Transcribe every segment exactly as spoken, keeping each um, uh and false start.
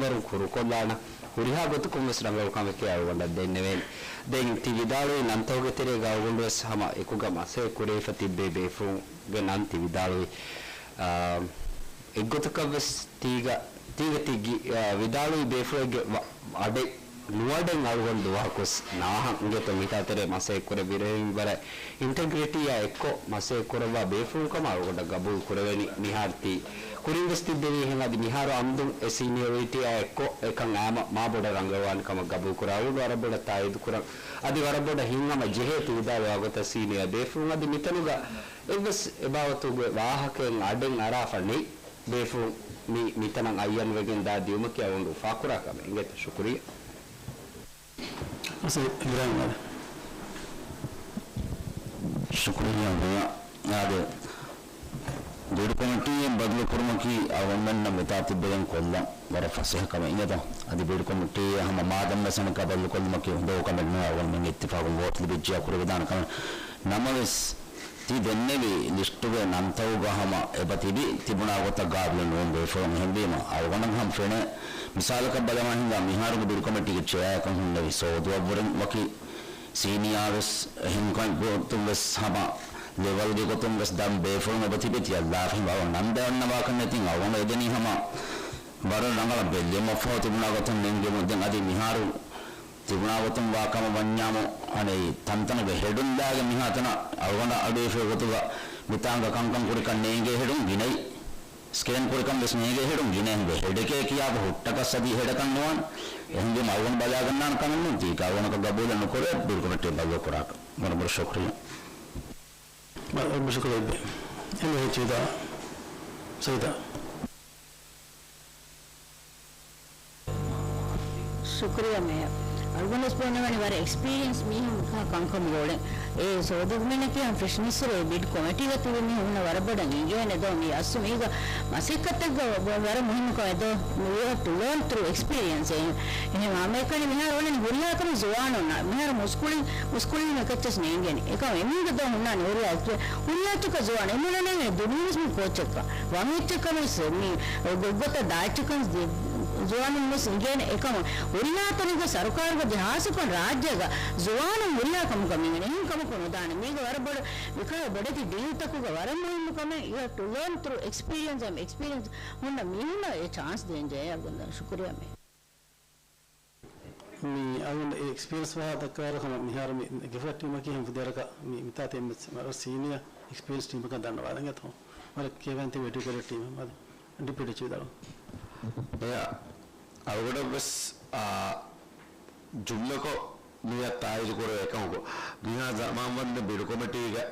ވަރު ކުރުކޮށްލާނަ ހުރިހާ ގޮތަކުން ވެސް ރަނގަޅު ކަމެކޭ އަޅުގަނޑަށް ދެންނެވޭނެ. ދެން ތި ވިދާޅުވި ނަންތަކުގެ ތެރޭގަ އަޅުގަނޑު ވެސް ހަމަ އެކުގަ މަސައްކަތް ކުރެވިފަ ތިއްބޭ ބޭފުޅުންގެ ނަން ތި ވިދާޅުވި. އާ، އެއްގޮތަކަށް ވެސް ތީގަ، ތީގަ ތި ގި-، އާ، ވިދާޅުވި ބޭފުޅެއްގެ ވަ-، އަޑެއް ނުވަޑެއް އަޅުގަނޑު ދުވަހަކުވެސް ނާހަން އިނގޭތޯ މިތާ ތެރޭ މަސައްކަތް ކުރެއްވި ރޭވި ވަރަށް އިންޓެގްރިޓީއާ އެއްކޮށް މަސައްކަތް ކުރައްވާ ބޭފުޅުން ކަމަށް އަޅުގަނޑަށް ގަބޫލު ކުރެވެނީ. މިހާރު ތި ކުރިން ވެސް ތިއްބެވީހެން އަދި މިހާރު އަމްދުން އެ ސީނިއަރިޓީއާ އެއްކޮށް އެކަން އައިމަ މާ ބޮޑަށް ރަނގަޅުވާނެ ކަމަށް ގަބޫލު ކުރާ އަޅުގަނޑު ވަރަށް ބޮޑަށް ތާއީދު ކުރަން. އަދި ވަރަށް ބޮޑަށް ހިތްހަމަ ޖެހޭ ތި ވިދާޅުވާ ގޮތަށް ސީނިއަރ ބޭފުޅުން އަދި މިތަނުގަ އެއްވެސް އެބާވަތުގެ ވާހަކައެއް އަޑެއް އަރާފަ ނެތް. ބޭފުޅުން މި، މިތަނަށް އައްޔަންވެގެން ދާ ދިއުމަކީ އަޅުގަނޑު އުފާކުރާ ކަމެއް. އިނގޭތަ؟ ޝުކުރިއްޔާ. އަސް އިބްރާހިމް އާދެ. ޝުކުރިއްޔާ މޭޔާ. އާދެ، ބިޑް ކޮމިޓީއެއް ބަދަލުކުރުމަކީ އަޅުގަނޑުމެންނަށް މިތާ ތިއްބެވެން ކޮށްލަން ވަރަށް ފަސޭހަ ކަމެއް އިނގޭތޯ. އަދި ބިޑް ކޮމިޓީއެއް ހަމަ މާދަންވެސް އަނެއްކާ ބަދަލުކޮށްލުމަކީ ހުނދަގޮ ކަމެއް ނޫން. އަޅުގަނޑުމެން އިއްތިފާގުން ވޯޓް ލިބިއްޖެޔާ ކުރެވިދާނެ ކަމެއް. ނަމަވެސް، ތި ދެންނެވި ލިސްޓުގެ ނަންތަކުގަ ހަމަ އެބަ ތިބި ތިބުނާ ގޮތަށް ގާބިލު ނޫން ބޭފުޅުން. އެހެންވީމަ، އަޅުގަނޑަށް ހަމަ ފެނޭ، މިސާލަކަށް ބަލަމާ ހިނގާ މިހާރުގެ ބިޑް ކޮމިޓީގެ ޗެއާއަކަށް ހުންނެވި ސޯދުއަށްވުރެން ވަކި ސީނިއާ ވެސް އެހެން ކަން ގޮތުން ވެސް ހަމަ ލެވަލްގެ ގޮތުން ވެސް ދަން ބޭފުޅުން އެބަ ތިބެ ތިޔަ ލާފިން ވަރަށް ނަން ދަންނަވާކަށް ނެތިން އަޅުގަނޑު އެދެނީ ހަމަ ވަރަށް ރަނގަޅަށް ބެލެމަށްފަހު ތިބުނާ ގޮތުން ނެންގެމުން. ދެން އަދި މިހާރު ތިބުނާ ގޮތުން ވާ ކަމަށް ވަންޏާމު، އަނެއް ތަންތަނުގެ ހެޑުން ދާގެ މިހާތަނަށް އަޅުގަނޑަށް އަޑުއިފޭ ގޮތުގަ މިތާނގަ ކަންކަން ކުރިކަން ނޭނގޭ ހެޑުން ގިނައި، ސްކޭން ކުރިކަން ވެސް ނޭނގޭ ހެޑުން ގިނައި. ހިނގޭ ހެޑެކޭ ކިޔާފަ ހުއްޓަކަސް އަދި ހެޑަކަށް ނުވާން. އެހެންވީމަ އަޅުގަނޑު ބަލާގަންނާނެ ކަމެއް ނޫން. ތީކަ އަޅުގަނޑަކަށް ގަބޫލެއް ނުކުރޭ ބިޑް ކޮމިޓީ ބަދަލު ކުރާކަށް. ވަރަށް ބޮޑަށް ޝުކުރިއްޔާ. ވަރަށް ބޮޑަށް ޝުކުރިއްޔާ. އެން އެޗް ދާ ސައިދާ. ޝުކުރިއްޔާ މޭޔަރ. އަޅުގަނޑުވެސް ބުނެވަނީ ވަރަށް އެކްސްޕީރިއެންސް މީހުން ކަ-، ކަންކަމުގެ އުޅެން. އެ ސޯދުގެ މީހަކީ ހަމަ ފެށުނީއްސުރެ އެ ބިޑް ކޮމިޓީގަ ތިބި މީހުންނަށް ވަރަށް ބޮޑަށް އެންޖޮއިން އެދޯ މި އަސްލު މީގަ މަސައްކަތެއްގަ ވަ-، ވަރަށް މުހިންމު ކަމެއް ދޯ. We have to learn through experience. އެ-، އެހެން ހަމައެކަނި މިހާރު އޮންނަނީ ހުރިހާ ކަމެއް ޒުވާނުންނަށް. މިހާރު މުސްކުޅި، މުސްކުޅިން އެކައްޗެސް ނޭނގެނީ. އެކަމަށް އެމީހުންގެ ދޯ ހުންނާނީ ހުރިހާ އެކްސްޕީރިއެންސް. ހުރިހާ އެއްޗަކަށް ޒުވާނު އެމީހުންނަށް ނޭނގެ ދުނިޔެވެސް މި ކޯޗެއްކަން. ވަން އެއްޗެއް ކަމެއް ސެ-، މި ގޮ-، ގޮތަށް ދާ އެއްޗެއްކަން ޒި-، ޒުވާނުން ވެސް އިނގޭނެ. އެކަމަ ހުރިހާ ތަނެއްގަ ސަރުކާރުގަ ދި ހާއްސަކޮށް ރާއްޖޭގަ ޒުވާނުން ހުރިހާ ކަމަކަށް މި އިނގޭނެ. އެހެން ކަމަކު ނުދާނެ. މީގަ ވަރަށް ބޮޑަށް މިކަހަލަ ބޮޑެތި ޑީލްތަކުގަ ވަރަށް މުހިންމު ކަމެއް you have to learn through experience and experience ހުންނަ މީހުންނަށް އެ ޗާންސް ދޭން ޖެހޭ. އަޅުގަނޑަށް ޝުކުރިއްޔާ މޭ. މި އަޅުގަނޑު އެ އެކްސްޕީރިއެންސް ފަހަ ދައްކާއިރު ހަމަ މިހާރު މި ގެފަ ޓީމަކީ ހަމަ ފުދޭވަރަކަށް މި މިތާ ތި އެން އެޗް ވަރަށް ސީނިއަ އެކްސްޕީރިއެންސް ޓީމަކަށް ދަންނަވާލަން އެތޯ. ވަރަށް ކިޔަވާން ތި އެޑިއުކޭޓެޑް ޓީމެއް މަދު ޑިޕިއުޓީ ޗީފް ވިދާޅުވި. އެޔާ، އަޅުގަނޑަށް ވެސް، އާ، ޖުމްލަކޮށް މިއަށް ތާއީދު ކުރެވޭ އެކަމަކު، މިހާ ޒަމާންވަންދެން ބިޑު ކޮމިޓީގަ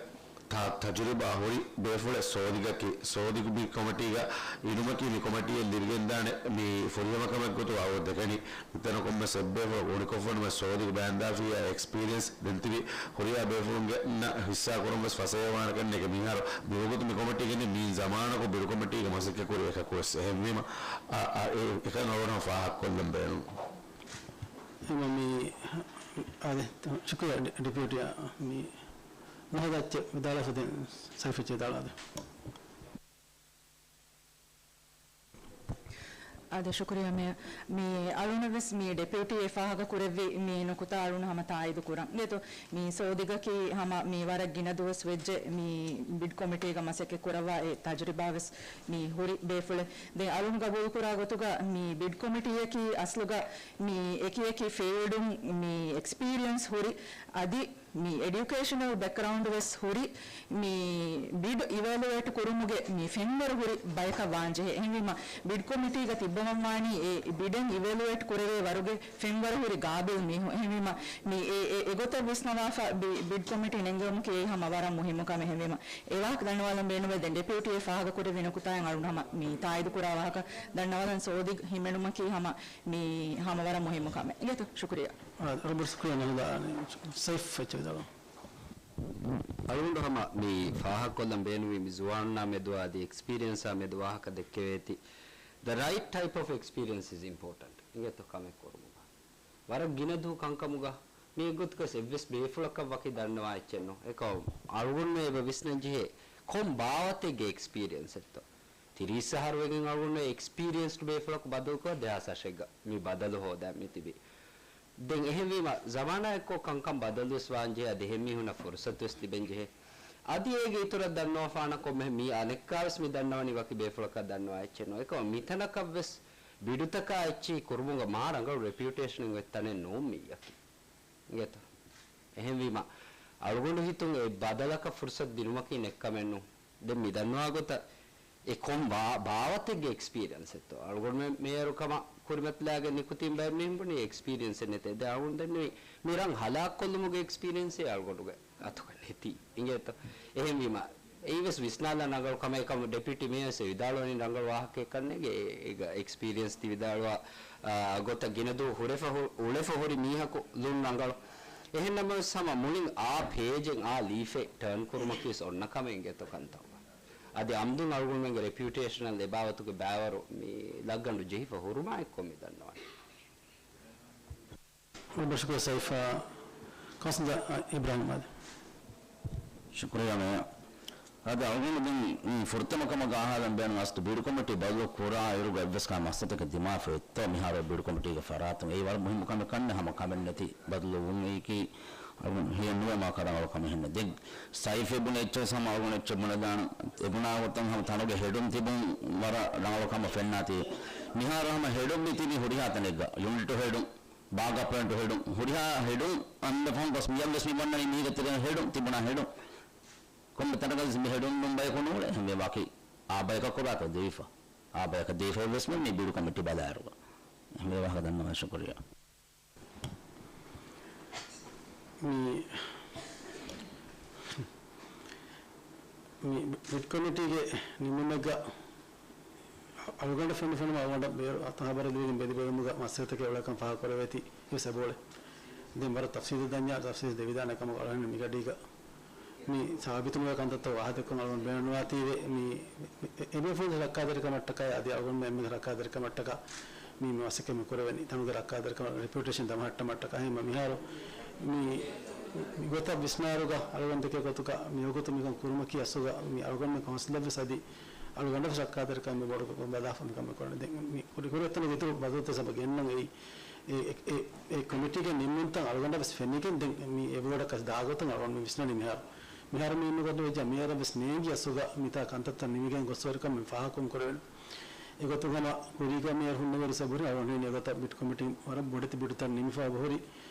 ތަ-، ތަޖުރިބާ ހުރި ބޭފުޅެއް ސޯދިގަކީ، ސޯދިގު މި ކޮމިޓީގަ އިނުމަކީ މި ކޮމިޓީއަށް ލިބިގެންދާނެ މި ފުރިހަމަ ކަމެއް ގޮތުގަ އަޅުގަނޑު ދެކެނީ. މިތަނަށް ކޮންމެސް އެއްބޭފުޅަކު އުނިކޮށްފަނުމެ ސޯދިގު ބާންދާފިއްޔާ އެކްސްޕީރިއެންސް ދެން ތިބި ހުރިހާ ބޭފުޅުންގެ ނަ-، ހިއްސާ ކުރަން ވެސް ފަސޭހަވާނެ ކަންނޭނގެ. މިހާރު މިވަގުތު މި ކޮމިޓީގަ މީން ޒަމާނަކު ބިޑު ކޮމިޓީގަ މަސައްކަތް ކުރި އެކަކު ވެސް. އެހެންވީމަ، އާ، އާ، އެ-، އެކަން އަޅުގަނޑު ފާހަގަކޮށްލަން ބޭނުން. އެމަ މި، އާދެ، ޝުކުރިއްޔާ ޑި-، ޑިޕިއުޓީ، މި ނަހަދަ އެއްޗެއް ވިދާޅުވެފަ ދެން ސައިފް އެއްޗެއް ވިދާޅުވާދެ. އާދެ، ޝުކުރިއްޔާ މޭޔަރ. މި އަޅުނަށް ވެސް މި ޑެޕިއުޓީ އެ ފާހަގަ ކުރެއްވި މި ނުކުތާ އަޅުން ހަމަ ތާއީދު ކުރަން. ދޭތޯ، މި ސޯދިގަކީ ހަމަ މި ވަރަށް ގިނަ ދުވަސް ވެއްޖެ މި ބިޑް ކޮމިޓީގަ މަސައްކަތް ކުރައްވާ އެ ތަޖުރިބާ ވެސް މި ހުރި ބޭފުޅެއް. ދެން އަޅުން ގަބޫލު ކުރާ ގޮތުގަ މި ބިޑް ކޮމިޓީއަކީ އަސްލުގަ މި އެކި އެކި ފީލްޑުން މި އެކްސްޕީރިއެންސް ހުރި އަދި މި އެޑިއުކޭޝަނަލް ބެކްގްރައުންޑް ވެސް ހުރި މި ބިޑް އިވެލުއޭޓް ކުރުމުގެ މި ފެންވަރު ހުރި ބަޔަކަށް ވާންޖެހޭ. އެހެންވީމަ، ބިޑް ކޮމިޓީގަ ތިއްބަވަންވާނީ އެ ބިޑެއް އިވެލުއޭޓް ކުރެވޭ ވަރުގެ ފެންވަރު ހުރި ގާބިލް މީހުން. އެހެންވީމަ، މި އެ، އެ، އެގޮތަށް ވިސްނަވާފަ ބި، ބިޑް ކޮމިޓީ ނެންގެވުމަކީ އެއީ ހަމަ ވަރަށް މުހިއްމު ކަމެއް. އެހެންވީމަ، އެ ވާހަކަ ދަންނަވާލަން ބޭނުންވޭ. ދެން ޑެޕިއުޓީ އެ ފާހަގަ ކުރެއްވި ނުކުތާއިން އަޅުން ހަމަ މި ތާއީދު ކުރާ ވާހަކަ ދަންނަވާލަން. ސޯދިގް ހިމެނުމަކީ ހަމަ މި ހަމަ ވަރަށް މުހިއްމު ކަމެއް. އިނގޭތޯ؟ ޝުކުރިއްޔާ. އާ، ރަބަރް ޝުކުރިއްޔާ ނަހުދާ، ސައިފް އެއްޗެއް ވިދާޅުވާ. އަޅުގަނޑު ހަމަ މި ފާހަގަކޮށްލަން ބޭނުންވީ މި ޒުވާނުންނާ މެދު އަދި އެކްސްޕީރިއެންސާ މެދު ވާހަކަ ދެއްކެވޭތީ. The right type of experience is important. އިނގޭތޯ ކަމެއް ކުރުމުގަ. ވަރަށް ގިނަ ދުވަހު ކަންކަމުގަ މި އެއްގޮތަކަށް އެއްވެސް ބޭފުޅަކަށް ވަކި ދަންނަވާ އެއްޗެއް ނޫން. އެކަމަކު އަޅުގަނޑުމެން އެބަ ވިސްނަން ޖެހޭ ކޮން ބާވަތެއްގެ އެކްސްޕީރިއެންސެއްތޯ. ތިރީސް އަހަރު ވެގެން އަޅުގަނޑު އެކްސްޕީރިއެންސްޑް ބޭފުޅަކު ބަދަލުކޮށް ދެހާސް އަށެއްގަ މި ބަދަލު ހޯދާ މި ތިބީ. ދެން އެހެންވީމަ، ޒަމާނާއެއްކޮށް ކަންކަން ބަދަލުވެސް ވާންޖެހޭ، އަދި އެހެންމީހުންނަށް ފުރުސަތުވެސް ލިބެންޖެހޭ. އަދި އޭގެ އިތުރަށް ދަންނަވާފާނަކޮށް މި އަނެއްކާވެސް މި ދަންނަވަނީ ވަކި ބޭފުޅަކަށް ދަންނަވާ އެއްޗެއް ނޫން. އެކަމަ މިތަނަކަށްވެސް ބިޑުތަކާ އެއްޗެހި ކުރުމުގަ މާ ރަނގަޅު ރެޕިއުޓޭޝަނެއް އޮތް ތަނެއް ނޫން މިއީ. އިނގޭތޯ؟ އެހެންވީމަ، އަޅުގަނޑު ހިތުން އެ ބަދަލަކަށް ފުރުސަތު ދިނުމަކީ ނެއްކަމެއް ނޫން. ދެން މި ދަންނަވާ ގޮތަށް އެ ކޮން ބާ-، ބާވަތެއްގެ އެކްސްޕީރިއަންސެއްތޯ؟ އަޅުގަނޑު މޭ-، މޭޔަރު ކަމަށް ކުރިމަތިލާގެން ނިކުތީމް ބައެއް މީހުން ބުނީ އެކްސްޕީރިއަންސެއް ނެތޭ. ދެން އަޅުގަނޑު ދެންނެވީ މި ރަން ހަލާކުކޮށްލުމުގެ އެކްސްޕީރިއަންސޭ އަޅުގަނޑުގެ އަތުގަ ނެތީ. އިނގޭތޯ؟ އެހެންވީމަ، އެއީވެސް ވިސްނާލަން ރަނގަޅު ކަމެއް. އެކަމު ޑެޕިއުޓީ މޭޔަރސް ވިދާޅުވަނީ ރަނގަޅު ވާހަކައެއްކަން ނޭނގެ. އޭގަ އެކްސްޕީރިއަންސް ތި ވިދާޅުވާ، އާ، ގޮތަށް ގިނަ ދުވަހު ހުރެފަ ހު-، އުޅެފަ ހުރި މީހަކު ލުން ރަނގަޅު. އެހެންނަމަވެސް ހަމަ މުޅިން އާ ޕޭޖެއް އާ ލީފެއް ޓާން ކުރުމަކީވެސް އޮންނަ ކަމެއް އިނގޭތޯ ކަންތައް. އަދި އަމްދުން އަޅުގަނޑުމެންގެ ރެޕިއުޓޭޝަނަށް އެބާވަތުގެ ބައިވަރު މި ލައްގަނޑު ޖެހިފަ ހުރުމާއެއްކޮށް މި ދަންނަވަނީ. އަޅުގަނޑު ޝުކުރު ސައިފާ. ކައުންސިލަރ އިބްރާހިމް އާދެ. ޝުކުރިއްޔާ މޭޔަރ. އަދި އަޅުގަނޑު ދެން މި ފުރަތަމަ ކަމަށް އަހާލަން ބޭނުން އަސްލު ބިޑް ކޮމިޓީ ބަދަލު ކުރާ އިރުގަ އެއްވެސް ކަހަލަ މައްސަލަތަކެއް ދިމާވެފަ އޮތްތޯ މިހާރު ބިޑް ކޮމިޓީގެ ފަރާތުން. އެއީ ވަރަށް މުހިއްމު ކަމެއް ކަންނޭނގެ ހަމަ ކަމެއް ނެތި ބަދަލު ވުން އެއީކީ އަޅުގަނޑު ހިޔެއް ނުވޭ މާ ކަރަނގަޅު ކަމެއް ހެންނެ. ދެން ސައިފޭ ބުނެ އެއްޗެއް ހަމަ އަޅުގަނޑު އެއްޗެއް ބުނެދާނަން. އެ ބުނާ ގޮތަށް ހަމަ ތަނުގެ ހެޑުން ތިބުން ވަރަށް ރަނގަޅު ކަމަށް ފެންނާތީ. މިހާރު ހަމަ ހެޑުން މި ތިބީ ހުރިހާ ތަނެއްގަ. ޔުނިޓު ހެޑުން، ބާކަޕް ޕްލޭންޓު ހެޑުން، ހުރިހާ ހެޑުން އަންނަ ފަހުން ގޮސް މިއަށްވެސް މި ވަންނަނީ މީގެ ތެރޭ ހެޑުން، ތިބުނާ ހެޑުން. ކޮންމެ ތަނަކަށް މި ހެޑުން ނޫން ބަޔަކު ނޫޅޭ. އެހެންވެ ވަކި އާ ބަޔަކަށް ކޮބާތޯ ދެވިފަ؟ އާ ބަޔަކަށް ދެވިފައެއްވެސް ނޫން މި ބިޑް ކޮމިޓީ ބަލާއިރުގަ. އެހެންވެ ވާހަކަ ދަންނަވާ ޝުކުރިއްޔާ. މި، މި ބިޑް ކޮމިޓީގެ ނިމުމެއްގަ އަޅުގަނޑަށް ފެނިފެނުމަށް އަޅުގަނޑަށް ބޭރު ހަބަރު ލިބިގެން ބެލިބެލުމުގަ މައްސަލަތަކެއް އުޅޭކަން ފާހަގަކުރެވޭތީ ވެސް އެބައުޅޭ. ދެން ވަރަށް ތަފްސީލު ދަންޏާ ތަފްސީލު ދެވިދާނެ ކަމަށް އަޅުގަނޑު މިގަޑީގަ މި ސާބިތުނުވާ ކަންތައްތައް ވާހަކަދެއްކޮށް އަޅުގަނޑު ބޭނުންވާތީވެ، މި އެ-، އެ-، އެބޭފުޅުންގެ ރައްކާތެރިކަމަށްޓަކާއި އަދި އަޅުގަނޑުމެން އެންމެންގެ ރައްކާތެރިކަމަށްޓަކާ މި، މި މަސައްކަތް މި ކުރެވެނީ. ތަނުގެ ރައްކާތެރިކަމަށް ރެޕިއުޓޭޝަން ދަމަހައްޓަމަށްޓަކާ. އެހެންވީމަ މިހާރު މި، މި ގޮތަށް ވިސްނާއިރުގަ އަޅުގަނޑު ދެކޭ ގޮތުގަ މިވަގުތު މިކަން ކުރުމަކީ އަސްލުގަ މި އަޅުގަނޑުމެން ކައުންސިލަށްވެސް އަދި އަޅުގަނޑަށް ރައްކާތެރިކަމެއް ބޮޑު ބަލާފަ މިކަމެއް ކުރަނީ. ދެން މި ކުރި-، ކުރިއަށް އޮތް ތަނުގެ އިތުރު ބަދަލުތައް ސަބަ ގެންނަން އެއީ. އެ، އެ، އެ، އެ ކޮމިޓީގެ ނިންމުންތައް އަޅުގަނޑަށް ވެސް ފެނިގެން ދެން މި އެބަ ވަޑަކަސް ދާ ގޮތަށް އަޅުގަނޑު މި ވިސްނަނީ މިހާރު. މިހާރު މި އިންނަ ގޮތުން ވެއްޖެ މިޔަރަށް ވެސް ނޭނގި އަސްލުގަ މިތާ ކަންތައްތައް ނިމިގެން ގޮސްފަ ހުރިކަމަށް މި ފާހަގަކުރަން ކުރެވެން. އެގޮތުން ހަމަ ކުރީގަ މިޔަރު ހުންނެވިއިރު ސަބުރި އަޅުގަނޑު އެގޮތަށް ބިޑް ކޮމިޓީން ވަރަށް ބޮޑެތި ބިޑުތައް ނިމިފަ އެބަހުރި.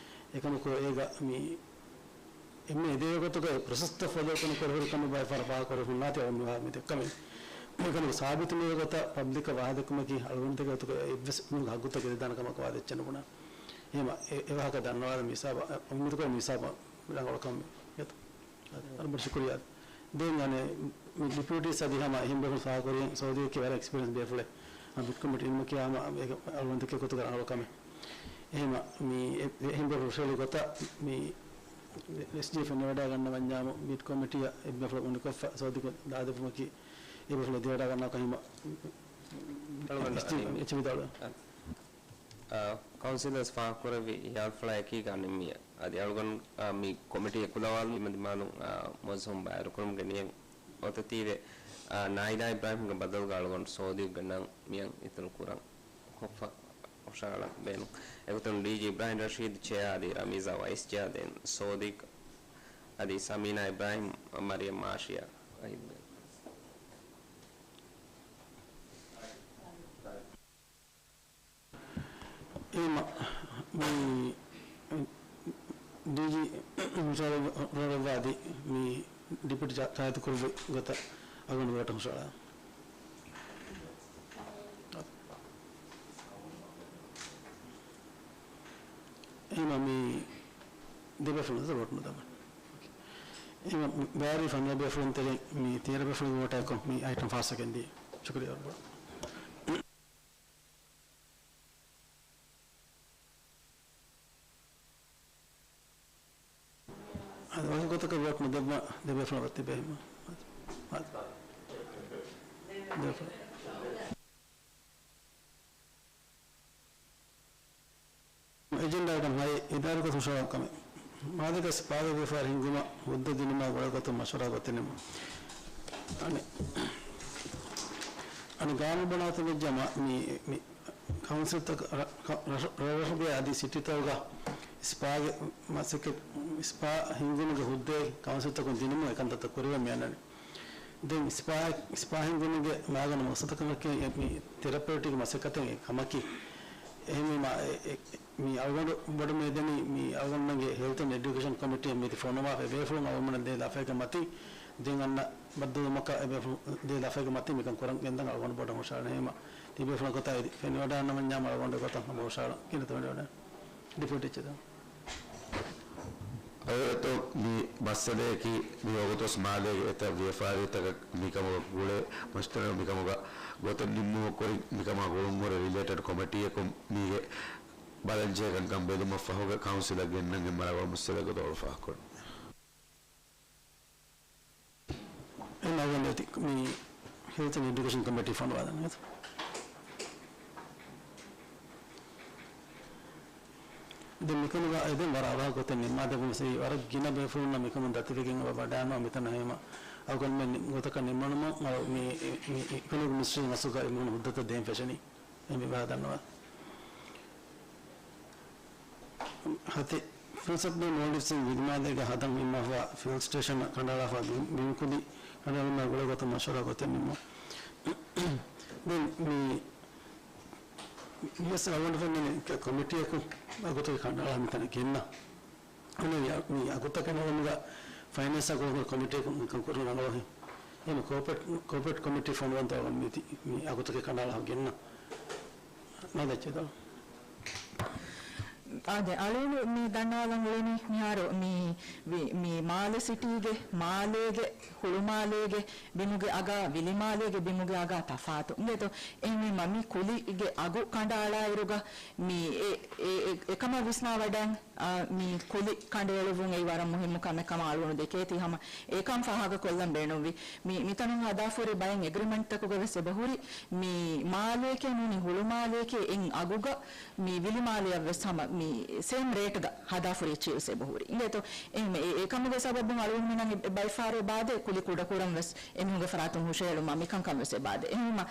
އެކަމަކު އޭގަ މި އެންމެ އެދޭ ގޮތުގައި ޕްރޮސެސްތައް ފޮލޯކޮށް ކުރި ހުރި ކަމެއް ބައެއް ފަހަރަށް ފާހަގަކުރެވި ހުންނާތީ އަޅުގަނޑު މި ދެއްކަމެއް. އެކަމަކު ސާބިތު ނުވެ ގޮތަށް ޕަބްލިކަށް ވާހަކަދެއްކުމަކީ އަޅުގަނޑު ދެކޭ ގޮތުގައި އެއްވެސް މީހުންގެ ހައްގުތައް ގެނެދާނެ ކަމަކަށް ވާދަ އެއްޗެއް ނުބުނާ. އެހެންވީމަ އެ، އެ ވާހަކަ ދަންނަވާލަން މި ހިސާބަށް، އެ، އުއްމީދުކުރަން މި ހިސާބަށް ރަނގަޅު ކަމެއް. އަދި ވަރަށް ބޮޑަށް ޝުކުރިއްޔާ. ދެން އަނެއް މި ޑެޕިއުޓީ ސަދި ހަމަ އެހެން ބޭފުޅުން ފާހަގަކުރިން ސޯދީއަކީ ވަރަށް އެކްސްޕީރިއަންސް ބޭފުޅެއް. އަ، ބިޑް ކޮމިޓީ ނިންމުމަކީ ހަމަ އެ އަޅުގަނޑު ދެކޭ ގޮތުގަ ރަނގަޅު ކަމެއް. އެހެންވީމަ މި އެ-، އެހެން ބޭފުޅުން ހުށަހެޅި ގޮތަށް މި އެސްޖީ ފެނިވަޑައިގަންނަވަންޏާމު ބިޑް ކޮމިޓީއަށް އެއްބޭފުޅަކު އުނިކޮށްފަ ސޯދިކޮށް ދާދެއްވުމަކީ އެބޭފުޅުން ދިވެހިރާއްޖޭގަ ހިމަ އަޅުގަނޑު އެސްޖީ އަނި މި އެޗް ވިދާޅުވެ. އަ، ކައުންސިލަރސް ފާހަގަކުރެއްވި އެއާ ފުޅާ އެކީގަ ނިންމިއްޔާ. އަދި އަޅުގަނޑު، އަ، މި ކޮމިޓީ އެކުލަވާލުން ތިމަދިމާލުން، އަ، މުވައްޒަފުން ބައިވެރިކުރުމުގެ ނިޔަތް އޮތަތީވެ، އާ، ނާއިލާ އިބްރާހިމްގެ ބަދަލުގަ އަޅުގަނޑު ސޯދިއުގެ ނަން މިއަށް އިތުރު ކުރަން ކޮށްފަ ހުށަހަޅަން ބޭނުން. އެގޮތުން ޑީޖީ އިބްރާހިމް ރަޝީދު ޗެއާ އަދި ރަމީޒާ ވައިސް ޗެއާ ދެން ސޯދި އަދި ސަމީނާ އިބްރާހިމް މަރިޔަމް މާޝިޔާ އައިދު ބޭނުން. އެހެންވީމަ، މި ޑީޖީ ހުށަހަޅައްވާ އަދި މި ޑެޕިއުޓީ ތާއީދު ކުރެއްވި ގޮތަށް އަޅުގަނޑު ވޯޓަށް ހުށަހަޅާ. އެހެންވީމަ، މި ދެ ބޭފުޅުން ވޯޓް ނުދެވޭ. އެހެންވީމަ، ބައިވެރި ފަންސާސް ބޭފުޅުން ތެރެއިން މި ތޭރަ ބޭފުޅުން ވޯޓާއެކު މި އައިޓަމް ފާސްވެގެންދިޔަ. ޝުކުރިއްޔާ. އަދި ވަކި ގޮތަކަށް ވޯޓް ނުދެއްވާ ދެ ބޭފުޅުން އަވަސް ތިބޭ ހިމަ. އަދި، އަދި. ދެ ބޭފުޅުން. އެޖެންޑާ އައިޓަމް ހައެއް، އިދާރީ ގޮތުން ހުށަހަޅުން ކަމެއް. މާލެގަސް ބާދަ ވިޔަފާރި ހިންގުމަށް ހުއްދަ ދިނުމާ ގުޅޭ ގޮތުން މަޝްވަރާ ގޮތެއް ނިމުން. އަނެއް. އަނެއް ގާނޫނު ބުނާތަން ވެއްޖެ މަ-، މި، މި ކައުންސިލްތަކަށް ރަށް-، ރަށް-، ރަށްރަށުގެ އަދި ސިޓީތަކުގަ ސްޕާގެ މަސައްކަތް، ސްޕާ ހިންގުމުގެ ހުއްދައެއް ކައުންސިލްތަކުން ދިނުމުން އެކަންތައްތައް ކުރެވެން މި އަންނަނީ. ދެން ސްޕާ، ސްޕާ ހިންގުމުގެ މާގަނޑު މަޤްޞަދަކަށް މި ތެރަޕިއުޓިކް މަސައްކަތެއް ކަމަކީ، އެހެންވީމަ، އެ، އެ، މި އަޅުގަނޑު ބޮޑު މެދަނީ މި އަޅުގަނޑުމެންގެ ހެލްތް އެންޑް އެޑިއުކޭޝަން ކޮމިޓީ މި ފޮނުވާފަ ބޭފުޅުން އަޅުގަނޑުމެން ދޭ ލަފައިގެ މަތިން ދެން އަންނަ ބައްދަލުވުމަކަށް އެ ބޭފުޅުން ދޭ ލަފައިގެ މަތިން މިކަން ކުރަން ގެންދަން އަޅުގަނޑު ބޮޑަށް ހުށަހަޅަން. އެހެންވީމަ ތިބޭފުޅުން ގޮތަށް އެދި ފެނިވަޑައިގަންނަވަންޏާމަ އަޅުގަނޑު ގޮތަށް ހަމަ ހުށަހަޅަން ގިނަ ތަން ވެޑިވަޑައި. ޑެޕިއުޓީ ޗެއާ. އަދި އެތޯ މި މައްސަލަޔަކީ މި ވަގުތުވެސް މާލޭގެ އެތައް ވިޔަފާރިތަކަށް މިކަމަށް ގުޅޭ މުޖްތަމަޢު މިކަމުގަ ގޮތެއް ނިންމުމަށް ކުރިން މިކަމާ ގުޅުންހުރި ރިލޭޓެޑް ކޮމިޓީއަކުން މީގެ ބަލަންޖެހޭ ކަންކަން ބެލުމަށް ފަހުގަ ކައުންސިލަށް ގެންނަން އެންމެ ރަނގަޅު މައްސަލައެއް ގޮތަށް އޮޅު ފާހަގަކުރަން. އެން އަޅުގަނޑު އެތި މި ހެލްތް އެންޑް އެޑިއުކޭޝަން ކޮމިޓީ ފޮނުވާލަން އެތި. ދެން މިކަމުގަ އެދެން ވަރަށް އަވަހަށް ގޮތެއް ނިންމާދެއްވުން ވެސް ވަރަށް ގިނަ ބޭފުޅުންނަށް މިކަމުން ދަތިވެގެން އެބަ ވަޑައިގަންނަވާ މިތަނަށް ހަމަ އަޅުގަނޑުމެން ގޮތަކަށް ނިންމަނުމަށް އަޅު މި، މި އިކޮނޮމިކް މިނިސްޓްރީ މަސްއޫލުގަ އެމީހުން ހުއްދަތައް ދޭން ފެށެނީ. އެ މި ބަހަ ދަންނަވާ. ހަތެއް، ފިލް ސަޕްލައި މޯލްޑިވްސްއިން ވިލިމާލޭގަ ހަދަން ހިންގާފަ ފިލް ސްޓޭޝަން ކަނޑައަޅާފަ ބިން-، ބިންކުލި ކަނޑައެޅުމާ ގުޅޭ ގޮތަށް މަޝްވަރާ ގޮތެއް ނިންމުން. ދެން މި ވިޔަސް އަޅުގަނޑު ފެންނަނީ ކޮ-، ކޮމިޓީއަކު އަގުތަކެއް ކަނޑައަޅާ މިތަނަށް ގެންނަ. އަނެއް މި އަގުތަކެއް ނަގަމުގަ ފައިނޭންސާ ގުޅުން ކޮމިޓީއަކު މިކަން ކުރި ރަނގަޅުހެން. އެހެން ކޯޕަރޭޓް، ކޯޕަރޭޓް ކޮމިޓީ ފޮނުވަންތޯ އަޅުގަނޑު މި ތި-، މި އަގުތަކެއް ކަނޑައަޅާ ގެންނަ. ނަދެއްޗެދޯ. އާދެ، އަޅުގަނޑު މި ދަންނަވާލަން އުޅެނީ މިހާރު މި ވި-، މި މާލެ ސިޓީގެ، މާލޭގެ، ހުޅުމާލޭގެ ބިމުގެ އަގާ، ވިލިމާލޭގެ ބިމުގެ އަގާ ތަފާތު. އިނގޭތޯ، އެހެންވީމަ މި ކުލިގެ އަގު ކަނޑައަޅާއިރުގަ މި އެ، އެ، އެ، އެކަމަށް ވިސްނާވަޑައިން، އާ، މި ކުލި ކަނޑައެޅުއްވުން އެއީ ވަރަށް މުހިއްމު ކަމެއް ކަމަށް އަޅުގަނޑު ދެކޭތީ ހަމަ އެކަން ފާހަގަކޮށްލަން ބޭނުންވި. މި، މިތަނުން ހަދާފަހުރި ބައެއް އެގްރިމެންޓްތަކުގަ ވެސް އެބަހުރި، މި މާލޭކޭ ނޫނީ ހުޅުމާލޭކޭ އެއް އަގުގަ މި ވިލިމާލެއަށް ވެސް ހަމަ މި ސޭމް ރޭޓްގަ ހަދާފަހުރި އެއްޗެއް ވެސް އެބަހުރި. އިނގޭތޯ، އެހެން އެ، އެކަމުގެ ސަބަބުން އަޅުގަނޑުމެންނަށް އެ، ބައެއް ފަހަރު އެބާދޭ، ކުލި ކުޑަކުރަން ވެސް އެމީހުންގެ ފަރާތުން ހުށަހެޅުމަށް މިކަންކަން ވެސް އެބާދޭ. އެހެންވީމަ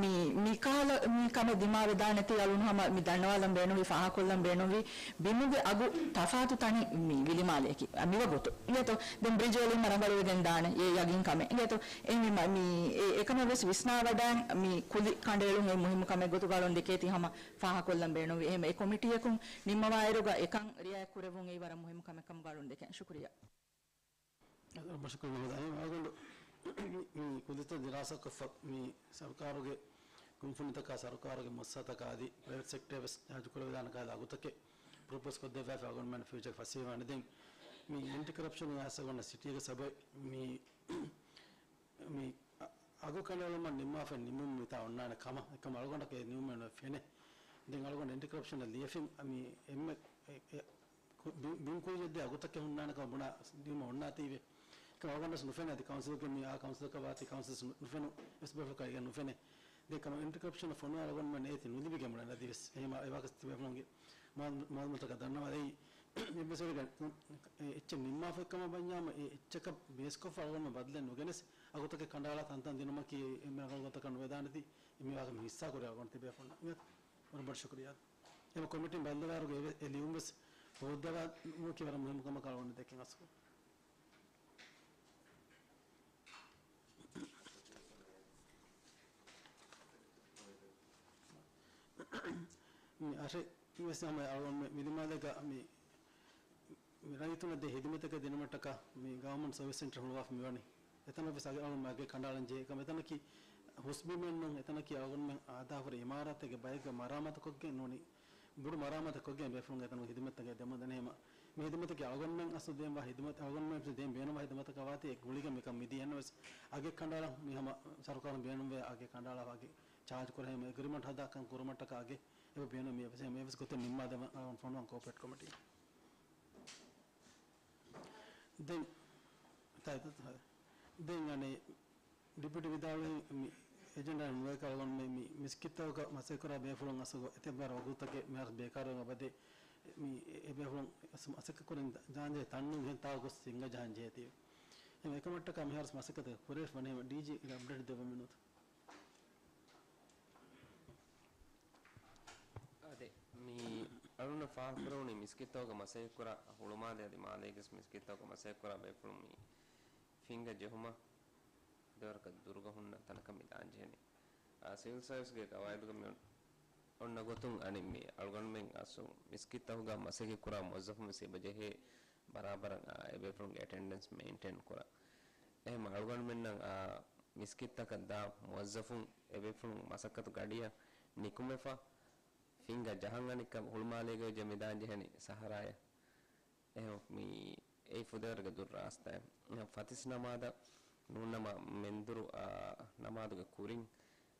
މި، މި ކަހަލަ މި ކަމެއް ދިމާވެދާނެތީ އަޅުގަނޑު ހަމަ މި ދަންނަވާލަން ބޭނުންވީ، ފާހަގަކޮށްލަން ބޭނުންވީ، ބިމުގެ އަގު ތަފާތު ތަނެއް މި ވިލިމާލެއަކީ. އަ، މިވަގުތު. އިނގޭތޯ، ދެން ބްރިޖް އެޅީމަ ރަނގަޅުވެގެން ދާނެ. އެ ޔަގީން ކަމެއް. އިނގޭތޯ، އެހެންވީމަ މި އެ، އެކަމެއް ވެސް ވިސްނާވަޑައިން މި ކުލި ކަނޑައެޅުން އެއީ މުހިއްމު ކަމެއް ގޮތުގަ އަޅުގަނޑު ދެކޭތީ ހަމަ ފާހަގަކޮށްލަން ބޭނުންވީ. އެހެން އެ ކޮމިޓީއަކުން ނިންމަވާއިރުގަ އެކަން ރިއާޔަތް ކުރެއްވުން އެއީ ވަރަށް މުހިއްމު ކަމެއް ކަމުގަ އަޅުގަނޑު ދެކެން. ޝުކުރިއްޔާ. ރަށު މަށަކުރެ މި ހޯދާ. އެހެން އަޅުގަނޑު މި، މި ކުދިތައް ދިރާސާކޮށްފަ މި ސަރުކާރުގެ ކުންފުނިތަކާ، ސަރުކާރުގެ މުއައްސަސާތަކާ އަދި ޕްރައިވެޓް ސެކްޓަރ ވެސް ޗާޖު ކުރެވިދާނެ ކަހަލަ އަގުތަކެއް ޕްރޮޕޯސް ކޮށްދެއްވާފަ އަޅުގަނޑުމެން ފިއުޗަރ ފަސޭހަވާނެ. ދެން މި އެންޓި ކަރަޕްޝަން އިހާސް އަޅުގަނޑަށް ސިޓީގެ ސަބަބެއް މި މި އަ-، އަގު ކަނޑައެޅުމަށް ނިންމާފައި ނިންމުން މިތާ އޮންނާނެ ކަމަށް، އެކަމަށް އަޅުގަނޑަކަށް އެ ނިންމުމެއް ނުފެނޭ. ދެން އަޅުގަނޑު އެންޓި ކަރަޕްޝަނަށް ލިޔެފިން، މި އެންމެ އެ، އެ، ކު-، ބި-، ބިން ކުއްޔަށްދޭ އަގުތަކެއް ހުންނާނެ ކަމަށް ބުނާ ނިންމަ އޮންނާތީވެ. އެކަމަށް އަޅުގަނޑަސް ނުފެނޭ. އަދި ކައުންސިލްގެ މި އާ ކައުންސިލަކަށް ވާތީ ކައުންސިލަސް ނު-، ނުފެނު، ވެސް ބޭފުޅަކަށް އެ ނުފެނޭ. ދެން ކަމަށް އެންޓި ކަރަޕްޝަނަށް ފޮނުވާ އަޅުގަނޑުމެން އޭތި ނުލިބިގެން ބުނާނެ އަދިވެސް. އެހެމަ އެވާކަސް ތިބޭފުޅުންގެ މާ-، މާލޫމަތަކަށް ދަންނަވާ ދެއީ. އެއްވެސް ވެރިގަ-، އެ އެއްޗެއް ނިންމާފައި ކަމަށް ވަންޏާމަ، އެ އެއްޗަކަށް ބޭސްކޮށްފަ އަޅުގަނޑުމެން ބަދަލެއް ނުގެނެސް، އަގުތަކެއް ކަނޑައަޅާ ތަންތަން ދިނުމަކީ އެންމެ ރަނގަޅު ގޮތަކަށް ނުވެދާނެތީ، އެ މިވާގެ މި ހިއްސާ ކުރި އަޅުގަނޑު ތިބޭފުޅުންނަށް. ވަރަށް ބޮޑަށް ޝުކުރިއްޔާ. އެމަ ކޮމިޓީން ބައްލަވާރުގެ އެ، އެ ލިޔުންވެސް ހޯއްދަވާ ނުވަކީ ވަރަށް މުހިއްމު ކަމަކަށް އަޅުގަނޑު ދެކެން އަސްކު. މި އަށެއް ވެސް ހަމަ އަޅުގަނޑު މި ވިލިމާލޭގަ މި، މި ރައްޔިތުންނަށް ދޭ ހިދުމަތަކެއް ދިނުމަށްޓަކާ މި ގަވަރމަންޓް ސަރވިސް ސެންޓަރ ހުޅުވާފަ މިވަނީ. އެތަނަށް ވެސް އަގެ އަޅުގަނޑު އަގެއް ކަނޑައަޅަން ޖެހޭ ކަމަށް. އެތަނަކީ ހުސްބިމެއް ނޫން، އެތަނަކީ އަޅުގަނޑުމެން ހަދާފަ ހުރި އިމާރާތެއްގެ ބައެއްގެ މަރާމާތުކޮށްގެން ނޫނީ، ބޮޑު މަރާމާތެއް ކޮށްގެން ބޭފުޅުން އެތަނުން ހިދުމަތްތަކެއް ދެމުން ދެނީ. ހަމަ މި ހިދުމަތަކީ އަޅުގަނޑުމެން އަސްލު ދޭންވާ ހިދުމަތް، އަޅުގަނޑުމެން ދޭން ބޭނުންވާ ހިދުމަތަކަށް ވާތީ އެ ގުޅިގެން މިކަން މިދިޔަ. އެހެންނަމަވެސް އަގެއް ކަނޑައަޅަން މި ހަމަ ސަރުކާރުން ބޭނުންވޭ އަގެއް ކަނޑައަޅާފަ އަގެއް ޗާޖް ކުރެވޭ އެގްރިމަންޓް ހަދާ ކަން ކުރުމަށްޓަކާ އަގެއް އެބަ ބޭނުން މި އެއްވެސް، އެއްވެސް ގޮތެއް ނިންމާދެވަން އަޅުގަނޑު ފޮނުވަން ކޯޕަރޭޓް ކޮމިޓީ. ދެން ތާ-، ދެން އަނެއް ޑިޕިއުޓީ ވިދާޅުވީ މި އެޖެންޑާ ނުވޭ ކަލަގޮން މި، މި މިސްކިތްތަކުގަ މަސައްކަތްކުރާ ބޭފުޅުން އަސްލު އެތައް ވަރަށް ވަގުތުތަކެއް މިހާރު ބޭކާރުވެގެން އަބަދޭ މި އެ ބޭފުޅުން މަސައްކަތް ކުރަން ޖާންޖެހޭ ތަންނުން އެހެން ތާ ގޮސް ސިންގަ ޖަހަން ޖެހޭތީ. އެހެން އެކަމަށްޓަކާ މިހާރު މަސައްކަތަކަށް ކުރެވިފަ ވަނީ ޑީޖީ އަޕްޑޭޓް ދެއްވަމެއް ނޫންތަ؟ އަޅުގަނޑަށް ފާހަގަކުރެވުނީ މިސްކިތްތަކުގަ މަސައްކަތްކުރާ ހުޅުމާލެ އަދި މާލޭގެ މިސްކިތްތަކުގަ މަސައްކަތްކުރާ ބޭފުޅުން މި ފިނގާ ޖެހުމަށް ފުދޭވަރަކަށް ދުރުގަ ހުންނަ ތަނަކަށް މި ދާން ޖެހެނީ. އާ، ސިވިލް ސާވިސްގެ ގަވާއިދުގަ މި އޮންނަ ގޮތުން އަނެއް މި އަޅުގަނޑުމެން އަސްލު މިސްކިތްތަކުގަ މަސައްކަތްކުރާ މުވައްޒަފުން ވެސް އެބަ ޖެހޭ ބަރާބަރަށް، އާ، އެބޭފުޅުންގެ އެޓެންޑެންސް މެއިންޓެއިން ކުރަން. އެހެން އަޅުގަނޑުމެންނަށް، އާ، މިސްކިތްތަކަށް ދާ މުވައްޒަފުން އެބޭފުޅުން މަސައްކަތު ގަޑިއަށް ނިކުމެފަ، ފިނގާ ޖަހަން އަނެއްކާ ހުޅުމާލޭގަ ވެއްޖެ މި ދާން ޖެހެނީ ސަހަރާޔަށް. އެހެން މި އެއީ ފުދޭވަރަކަށް ދުރު ރާސްތާއެއް. އެހެން ފަތިސް ނަމާދަށް ނޫންނަމަ މެންދުރު، އާ، ނަމާދުގެ ކުރިން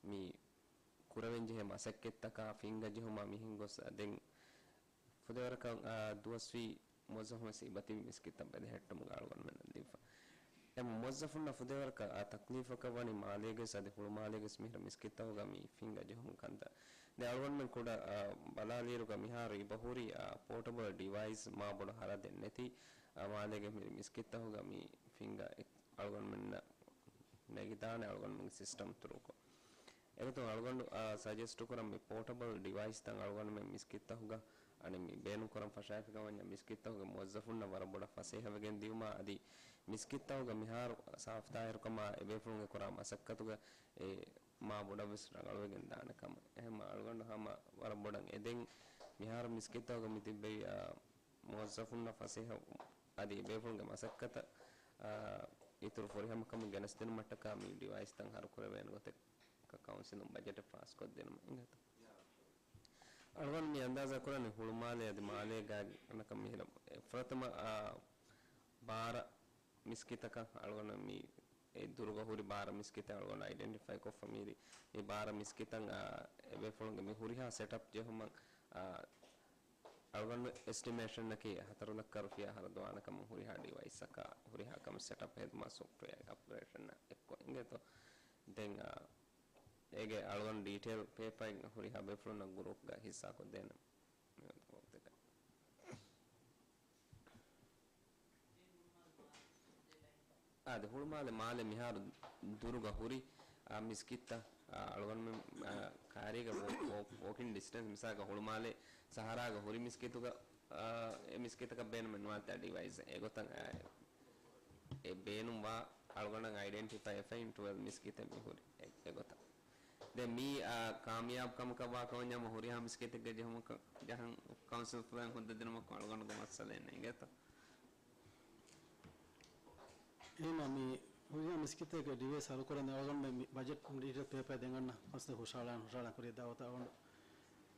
މި ކުރެވެން ޖެހޭ މަސައްކަތްތަކާ ފިނގާ ޖެހުމާ މިހެން ގޮސް ދެން ފުދޭވަރަކަށް، އާ، ދުވަސްވީ މުވައްޒަފުން ވެސް އެބަތިބި މިސްކިތްތައް ބެލެހެއްޓުމުގަ އަޅުގަނޑުމެންނަށް ދީފަ. އެ މުވައްޒަފުންނަށް ފުދޭވަރަކަށް، އާ، ތަކްލީފަކަށް ވަނީ މާލޭގަސް އަދި ހުޅުމާލޭގަސް މިހިރަ މިސްކިތްތަކުގަ މި ފިނގާ ޖެހުމުގެ ކަންތައް. ދެން އަޅުގަނޑުމެން ކުޑަ، އާ، ބަލާލިއިރުގަ މިހާރު އެބަހުރި، އާ، ޕޯޓަބަލް ޑިވައިސް މާބޮޑު ހަރަދެއް ނެތި، އާ، މާލޭގެ މި މިސްކިތްތަކުގަ މި ފިނގާ އެ-، އަޅުގަނޑުމެންނަށް ނެގިދާނެ އަޅުގަނޑުމެންގެ ސިސްޓަމް ތުރޫކޮށް. އެގޮތުން އަޅުގަނޑު، އާ، ސަޖެސްޓު ކުރަން މި ޕޯޓަބަލް ޑިވައިސްތައް އަޅުގަނޑުމެން މިސްކިތްތަކުގަ އަނެއް މި ބޭނުން ކުރަން ފަށާފިކަމަށް ވަންޏާ މިސްކިތްތަކުގެ މުވައްޒަފުންނަށް ވަރަށް ބޮޑަށް ފަސޭހަވެގެން ދިއުމާ އަދި މިސްކިތްތަކުގަ މިހާރު ސާފުތާހިރުކަމާ އެބޭފުޅުން އެކުރާ މަސައްކަތުގަ އެ މާ ބޮޑަށްވެސް ރަނގަޅުވެގެން ދާނެ ކަމަށް. އެހެންމަ އަޅުގަނޑު ހަމަ ވަރަށް ބޮޑަށް އެދެން މިހާރު މިސްކިތްތަކުގަ މި ތިއްބެވި، އާ، މުވައްޒަފުންނަށް ފަސޭހަ އަދި އެބޭފުޅުންގެ މަސައްކަތަށް، އާ، އިތުރު ފުރިހަމަކަމުން ގެނެސްދިނުމަށްޓަކާ މި ޑިވައިސްތައް ހަރުކުރެވޭނެ ގޮތެއް ކައުންސިލުން ބަޖެޓެއް ފާސްކޮށްދިނުމަށް އިނގޭތޯ. އަޅުގަނޑު މި އަންދާޒާ ކުރަނީ ހުޅުމާލެ އަދި މާލޭ ގާތްގަނޑަކަށް މިހިރަ ފުރަތަމަ، އާ، ބާރަ މިސްކިތަކަށް އަޅުގަނޑު މި އެ ދުރުގަ ހުރި ބާރަ މިސްކިތެއް އަޅުގަނޑު އައިޑެންޓިފައި ކޮށްފަ މިހިރީ. މި ބާރަ މިސްކިތަށް، އާ، އެބޭފުޅުންގެ މި ހުރިހާ ސެޓަޕް ޖެހުމަށް، އާ، އަޅުގަނޑު އެސްޓިމޭޝަންއަކީ ހަތަރު ލައްކަ ރުފިޔާ ހަރަދުވާނެ ކަމަށް ހުރިހާ ޑިވައިސްއަކާ ހުރިހާ ކަމެއް ސެޓަޕް ހެދުމާ ސޮފްޓްވެއާ އަޕްގްރޭޑޭޝަން އެއްކޮށް އިނގޭތޯ. ދެން، އާ، އޭގެ އަޅުގަނޑު ޑީޓެއިލް ޕޭޕައެއް ހުރިހާ ބޭފުޅުންނަށް ގުރޫޕްގަ ހިއްސާކޮށްދޭނެ. އާދެ، ހުޅުމާލެ މާލެ މިހާރު ދުރުގަ ހުރި، އާ، މިސްކިތްތައް، އާ، އަޅުގަނޑުމެން، އާ، ކާރީގަ ވޯ-، ވޯ-، ވޯކިން ޑިސްޓެންސް މިސާލަކަށް ހުޅުމާލެ ސަހަރާގަ ހުރި މިސްކިތުގަ، އާ، އެ މިސްކިތަކަށް ބޭނުމެއް ނުވާތާ ޑިވައިސް އެގޮތަށް، އާ، އެ ބޭނުންވާ އަޅުގަނޑަށް އައިޑެންޓިފައި އެފައިން ޓުވެލްވް މިސްކިތެއް މި ހުރި އެ-، އެގޮތަށް. ދެން މީ، އާ، ކާމިޔާބު ކަމަކަށް ވާކަމަށް ހުރިހާ މިސްކިތެއްގެ ޖެހުމަކަށް ޖަހަން ކައުންސިލް ފުލައިން ހުއްދަ ދިނުމަކު އަޅުގަނޑުގެ މައްސަލައެއް ނޭނގޭތޯ. އެހެންމަ މި ހުރިހާ މިސްކިތެއްގެ ޑިވައިސް ހަރުކުރަން އަޅުގަނޑު މި ބަޖެޓް ޑީޓެއިލް ޕޭޕަރ ދެން އަންނަ ކައުންސިލް ހުށަހަޅާން ހުށަހަޅާން ކުރިއަށް ދާވަތަށް އަޅުގަނޑު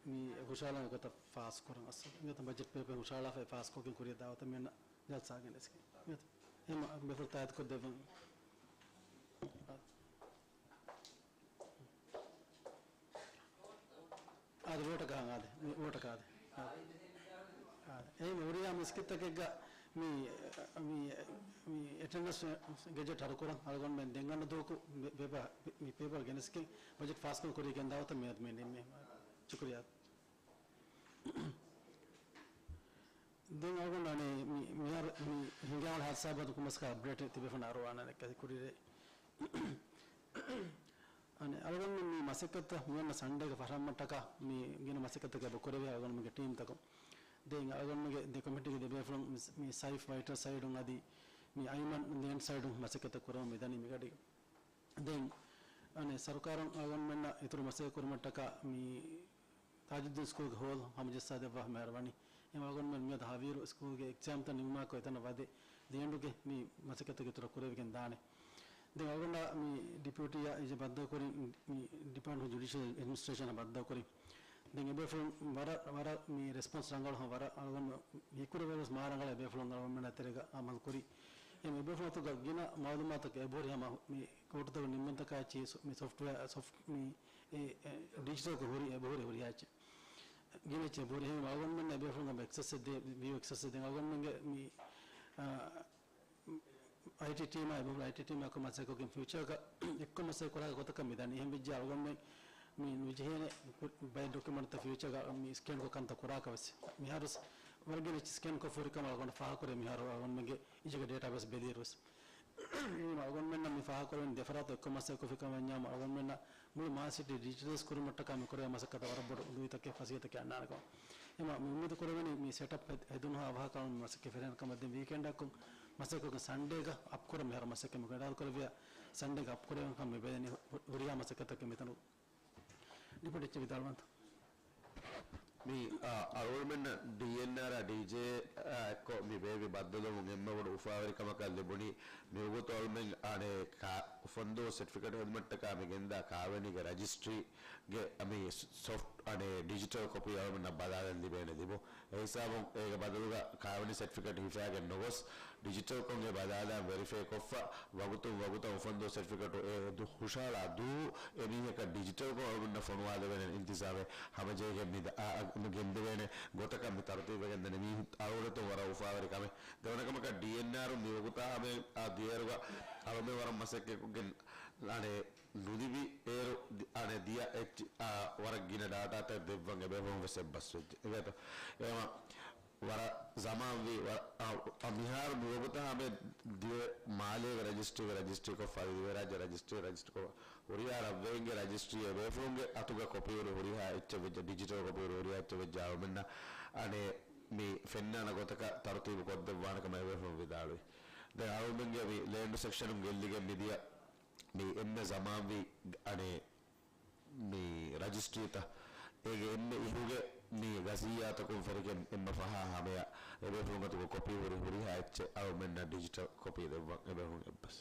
މި ހުށަހަޅާން ގޮތަށް ފާސް ކުރަން އަސް އިނގޭތަ ބަޖެޓް ޕޭޕަރ ހުށަހަޅާފައި ފާސް ކޮށްގެން ކުރިއަށް ދާވަތަށް މި އަންނަ ޖަލްސާގެން އެސްގެ. އެހެންމަ މިފުރަތަމަ އާދެ. އާދެ، ވޯޓަކަށް އާދެ. މި ވޯޓަކަށް އާދެ. އާދެ. އާދެ. އެހެން ހުރިހާ މިސްކިތްތަކެއްގަ މި، މި، މި އެޓެންޑެންސް ގެޒެޓް ހަރުކުރަން އަޅުގަނޑުމެން ދެން އަންނަ ދުވަހަކު މި ޕޭޕަރ، މި ޕޭޕަރ ގެނެސްގެން ބަޖެޓް ފާސްކޮށް ކުރިއަށް ގެންދާވަތަށް މިއަދު މި ނިންމީ. ޝުކުރިއްޔާ. ދެން އަޅުގަނޑު އަނެއް މި، މިހާރު މި ހިނގާ ހާދިސާ ބަދު ކުމަސްކާ އަޕްޑޭޓެއް ތިބޭފުޅުން އަރުވާނަނެ ކަތި ކުރިރޭ. އަނެއް އަޅުގަނޑު މި މަސައްކަތްތައް މިއަންނަ ސަންޑޭގެ ފަށަންމަށްޓަކާ މި ގިނަ މަސައްކަތްތަކެއް އެބަ ކުރެވޭ އަޅުގަނޑުމެންގެ ޓީމްތަކުން. ދެން އަޅުގަނޑުމެންގެ ދެ ކޮމިޓީގެ ދެ ބޭފުޅުން މި، މި ސައިފް ވައިޓަލް ސައިޑުން އަދި މި އައިމަން ލޭންޑް ސައިޑުން މަސައްކަތްތައް ކުރަމުން މިދަނީ މިގަޑި. ދެން އަނެއް ސަރުކާރުން އަޅުގަނޑުމެންނަށް އިތުރު މަސައްކަތް ކުރުމަށްޓަކާ މި ތާޖުއްދީން ސްކޫލްގެ ހޯލް ހަމަޖައްސާ ދެއްވާ މޭރަ ވަނީ. އެ އަޅުގަނޑުމެން މިއަދު ހަވީރު ސްކޫލްގެ އެގްޒާމްތައް ނިމުމާކޮށް އެތަނަށް ވަދެ ދޭންޑުގެ މި މަސައްކަތްތައް އިތުރަށް ކުރެވިގެން ދާނެ. ދެން އަޅުގަނޑާ މި ޑިޕިއުޓީއާ އިޖެ ބައްދަލުކުރި މި ޑިޕާޓްމަންޓް އޮފް ޖުޑިޝަލް އެޑްމިނިސްޓްރޭޝަން ބައްދަލުކުރި. ދެން އެބޭފުޅުން ވަރަށް، ވަރަށް މި ރެސްޕޮންސް ރަނގަޅު ހަމަ ވަރަށް އަޅުގަނޑު ހީކުރެވޭވެސް މާ ރަނގަޅަށް އެބޭފުޅުން އަޅުގަނޑުމެންނާ ތެރޭގަ އަމަލު ކުރި. އެ އެބޭފުޅުން އަތުގަ ގިނަ މައުލޫމާތު އެބަހުރި ހަމަ މި ކޯޓުތަކުގެ ނިންމުންތަކާ އެއްޗިހި ސޮ-، މި ސޮފްޓްވެއާ، ސޮފްޓް މި އެ، އެ، ޑިޖިޓަލްގަ ހުރި، އެބަހުރި ހުރިހާ އެއްޗެއް. ގިނަ އެއްޗެއް އެބަހުރި. އެހެން އަޅުގަނޑުމެން އެބޭފުޅުން އެކްސެސް އެއް ދޭ، ވިއު އެކްސެސް އެއް ދޭ. އަޅުގަނޑުމެންގެ މި، އާ، އައިޓީ ޓީމާ އެބަހުރި އައިޓީ ޓީމާ އެއްކޮށް މަސައްކަތްކޮށްގެން ފިއުޗާގަ އެއްކޮށް މަސައްކަތް ކުރާ ގޮތަކަށް މިދަނީ. އެހެން ވެއްޖެ އަޅުގަނޑުމެން މި ނުޖެހޭނެ ބައެއް ޑޮކިއުމެންޓްތައް ފިއުޗާގަ މި ސްކޭންކޮށް ކަންތައް ކުރާކަށް ވެސް. މިހާރު ވަރަށް ގިނަ ސްކޭންކޮށް ފޯރިކަމަށް އަޅުގަނޑު ފާހަގަކުރޭ މިހާރު އަޅުގަނޑުމެންގެ އިޖެގެ ޑޭޓާބޭސް ބެލިއިރުވެސް. އެހެންވީމަ އަޅުގަނޑުމެންނަށް މި ފާހަގަކުރެވެނީ ދެފަރާތު އެއްކޮށް މަސައްކަތްކޮށްފިކަމަށް ވަންޏާމު، އަޅުގަނޑުމެންނަށް މުޅި މާލެ ސިޓީ ޑިޖިޓަލައިޒް ކުރުމަށްޓަކާ މި ކުރެވޭ މަސައްކަތަށް ވަރަށް ބޮޑު ލުއިތަކެއް ފަސޭހަތަކެއް އަންނާނެ ކަމަށް. އެހެންވީމަ މި އުއްމީދު ކުރެވެނީ މި ސެޓަޕް ހެދުނުހާ އަވަހަކަށް މަސައްކަތް ފެށޭނެ ކަމަށް. ދެން ވީކެންޑަކުން މަސައްކަތްކޮށްގެން ސަންޑޭގަ އަޕްކުރަން މިހާރު މަސައްކަތް މި އިރާދަކުރެއްވިއްޔާ ސަންޑޭގަ އަޕްކުރެވޭނެ ކަމަށް މި ބެލެނީ ހު-، ހުރިހާ މަސައްކަތަކެއް މިތަނު ޑިޕެންޑް އެއްޗެއް ވިދާޅުވަންތަ؟ މި، އާ، އަޅުގަނޑުމެންނަށް ޑީއެންއާރާ ޑީޖޭއާ އެއްކޮށް މި ބޭއްވި ބައްދަލުވުން އެންމެ ބޮޑު އުފާވެރިކަމަކަށް ލިބުނީ، މިވަގުތު އަޅުމެން އަނެއް ކާ-، އުފަންދޫ ސެޓްފިކެޓް ހިދުމަތްތަކާ މި ގެންދާ ކާވެނީގެ ރަޖިސްޓްރީގެ މި ސޮފްޓް އަނެއް ޑިޖިޓަލް ކޮޕީ އަޅުމެންނަށް ބަލާލަން ލިބޭނެ ލިބުން. އެ ހިސާބުން އޭގެ ބަދަލުގަ ކާވެނި ސެޓްފިކެޓް ހިފާގެން ނުގޮސް، ޑިޖިޓަލްކޮށް އެ ބަލާލާން ވެރިފައި ކޮށްފަ، ވަގުތުން ވަގުތަށް އުފަންދޫ ސެޓްފިކެޓު އެ ދު-، ހުށަހަޅާ ދޫ އެ މީހަކަށް ޑިޖިޓަލްކޮށް އަޅުގަނޑަށް ފޮނުވާލެވޭނެ އިންތިޒާމެއް ހަމަޖެހިގެން މި ދަ-، އާ، އާ، މި ގެންދެވޭނެ ގޮތަކަށް މި ތަރުތީބުވެގެން ދަނީ. މީ އަޅުގަނޑު ވަރަށް އުފާވެރި ކަމެއް. ދެވަނަ ކަމަކަށް ޑީއެންއާރު މި ވަގުތާ ހަމަ އާ ދިޔައިރުގަ އަޅުމެން ވަރަށް މަސައްކަތްކޮށްގެން އަނެއް ނުލިބި އޭރު ދި-، އަނެއް ދިޔަ އެއްޗި-، އާ، ވަރަށް ގިނަ ޑާޓާތައް ދެއްވަން އެބޭފުޅުން ވެސް އެއްބަސްވެއްޖެ. އިނގޭތޯ؟ އެހެންވީމަ ވަރަށް ޒަމާންވީ، ވަ-، އާ، އާ، މިހާރު މިވަގުތަށް ހަމަ ދިވެ މާލޭގެ ރަޖިސްޓްރީގެ ރަޖިސްޓްރީކޮށްފަ، ދިވެހިރާއްޖެ ރަޖިސްޓްރީ ރަޖިސްޓްރީކޮށް، ހުރިހާ ރަށްވެއިންގެ ރަޖިސްޓްރީ އެބޭފުޅުންގެ އަތުގަ ކޮޕީ ހުރި ހުރިހާ އެއްޗެއް ވެއްޖެ، ޑިޖިޓަލް ކޮޕީ ހުރި ހުރިހާ އެއްޗެއް ވެއްޖެ އަޅުމެންނަށް އަނެއް މި ފެންނާނެ ގޮތަކަށް ތަރުތީބު ކޮށްދެއްވާނެ ކަމަށް އެބޭފުޅުން ވިދާޅުވި. ދެން އަޅުމެންގެ މި ލޭންޑް ސެކްޝަނުން ގެއްލިގެން މިދިޔަ މި އެންމެ ޒަމާންވީ އަނެއް މި ރަޖިސްޓްރީތައް އޭގެ އެންމެ އިހުގެ މި ގަޒިއްޔާތަކުން ފެށިގެން އެންމެ ފަހާ ހަމަޔަށް އެބޭފުޅުން އަތުގަ ކޮޕީ ހުރި ހުރިހާ އެއްޗެއް އަޅުމެންނަށް ޑިޖިޓަލް ކޮޕީ ދެއްވަން އެބޭފުޅުން އެއްބަސް.